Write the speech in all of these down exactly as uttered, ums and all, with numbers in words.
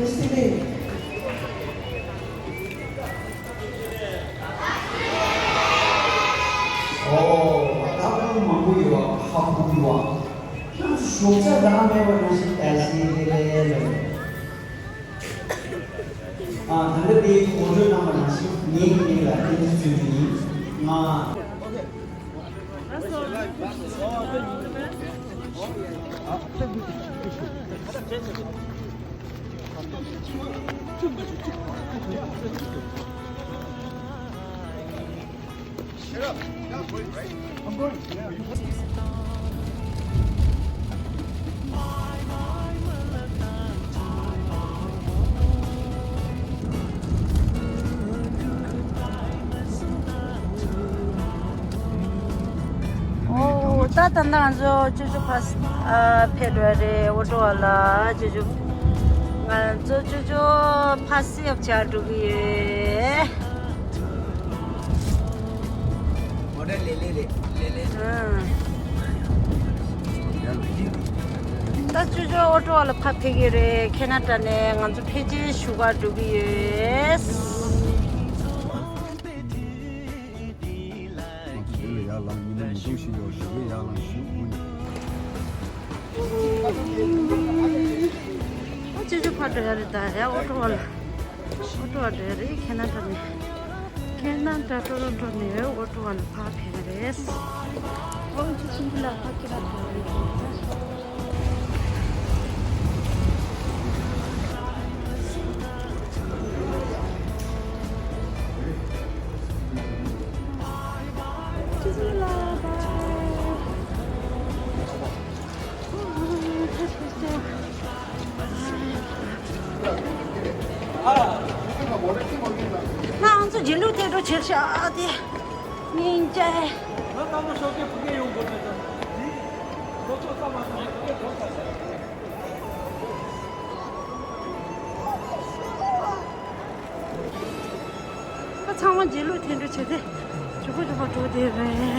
ཨོ། ད་དཔེ་མང་པོ་ཡོད་པ། ཧ་གོ་གི་ཡོད་པ། ཁྱེད་ཚོ་ཞོགས་ཇ་རག་མེད་པ་ནང་བཞིན་ཨེ་སི་ལེ་ལེ་ལེ། ཨ། ད་ལྟ་དེའི་གོ་སྒྲོན་གནང་བ་ནང་བཞིན་ངེད་ཀྱི་མིང་ལ་བསྟན་འཛིན་བརྩོན་འགྲུས་ཡིན། ང་ཨོ། ད་ད་ལྟ་ང་ཚོ་ཅོ་ཅོ་ཕ་སི་ཨ་ཕེབས་འགྲོ་རེད། ཨོ་ཊོ་ཝ་ལ་ཅོ་ཅོ། ང་ཚོ་ཅོ་ཅོ་ཕ་སི་ཡབ་ཆ་འགྲོ་གི་ཡོད། ཨོ་ཊོ་ལེ་ལེ་རེད། ལེ་ལེ། ཨང་། ད་ཅོ་ཅོ་ཨོ་ཊོ་ཝ་ལ་ཕར་ཕེབས་ཀྱི་རེད། ཁེ་ན་ཌ་ནས་ང་ཚོ་ཕལ་ཆེར་བཞུགས་སྒར་འགྲོ་གི་ཡོད། ང་ཚོ་འདི་ལ་ཡར་ལངས། ཉི་མ་ཉིས་སྟོང་ཞིག་ཡོད། ཞོགས་ཀས་ཡར་ལངས་ཞུ་དགོས་ནས། ཨ། ཅོ་ཅོ་ཕར་འགྲོ་ཡ་རེད། ད་ཡ་ཨོ་ཊོ་ཝ་ལ། ཨོ་ཊོ་ཝ་འགྲོ་ཡ་རེད། ཁེ་ན་ཌ་ནས། ཁེ་ན་ཌ་ཊོ་རོན་ཊོ་ནས་ཨོ་ཊོ་ཝ་ལ་ཕར་ཕེབས་ཡ་རེད། ཨོ་ཅོ་ཅོ་འདི་ལ་ཕར་ཁེ་ན་ཌ་རེད། ང་ང་ཚོ་རྗེས་ལུས་ཐད་འགྲོ་བྱེད་ཤག་དེ། སྙིང་རྗེ། ད་ཚང་མ་རྗེས་ལུས་ཐད་འགྲོ་བྱས་ཏེ་མགྱོགས་པོ་མགྱོགས་པོ་འགྲོ་བསྡད་རེད།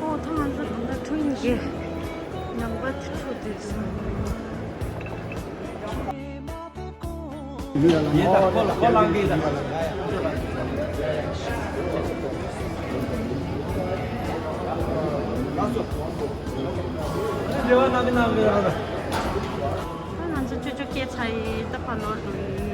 ཨོ། ད་ང་ཚོ་ད་ལྟ་ཁྲུང་གི་ནང་པ་དེ་འགྲོ་བསྡད་འདུག། ཡིན་ད། ཁོ་ལ་ཁོ་ལ་འདི་ད། ལགས་སོ། འབྲེལ་བ་གནང་གི་གནང་གི་ཡོད་རེད། ད་ང་ཚོ་ཅོ་ཅོ་སྐྱེལ་ཚར་ཡིན། ད་ཕར་ལོག་འགྲོ་ཡིན།